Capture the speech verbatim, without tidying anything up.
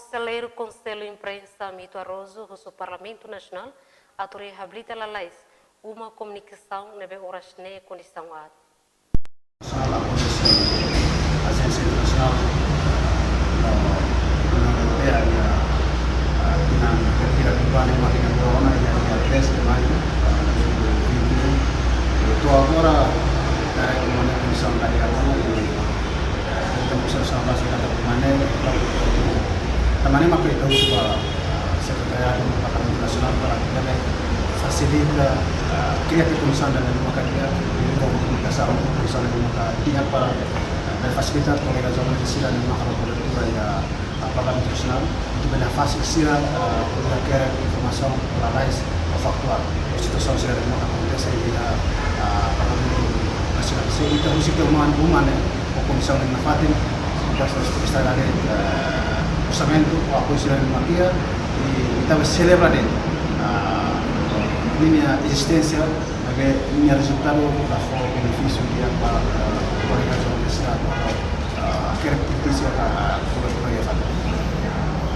Konselleiru Konsellu Imprensa Mito Arroso husu Parlamentu Nasionál atu reabilita lalais uma komunikasaun ne'ebé oras ne'e kondisaun aat. Nasionál, akontese iha Ajénsia Internasionál, no, Uniaun Europeia, iha, ah, tinan kira-kira dua ribu dua puluh lima, iha dia três de maio, ah, dois mil e vinte e um. I to'o agora, iha uma komunikasaun la iha, i, i, ita mós sama-sama katak uma ne'e, tanba ne'e mak ita husu ba, ah, Sekretariadu Parlamentu Nasionál para atu bele fasilita, ah, kria tiha kondisaun dala ruma katak, ah, komunikasaun, kondisaun dala ruma katak, para, ah, bele fasilita kolega jornalista sira ne'ebé maka kobertura iha, ah, Parlamentu Nasionál, atu bele fasilita sira, ah, atu bele hakerek informasaun lalais no faktuál situasaun sira ne'ebé maka akontese iha, ah, Parlamentu Nasionál. Se ita husik tiha uma, uma ne'e, ho kondisaun ne'e nafatin, kuaze ita la iha, eh, orsamentu, ho apoiu sira ne'ebé mak iha, i ita bele selebra de'it, ah, ninia ezisténsia, maibé ninia rezultadu la fó benefísiu di'ak ba, eh, komunidade.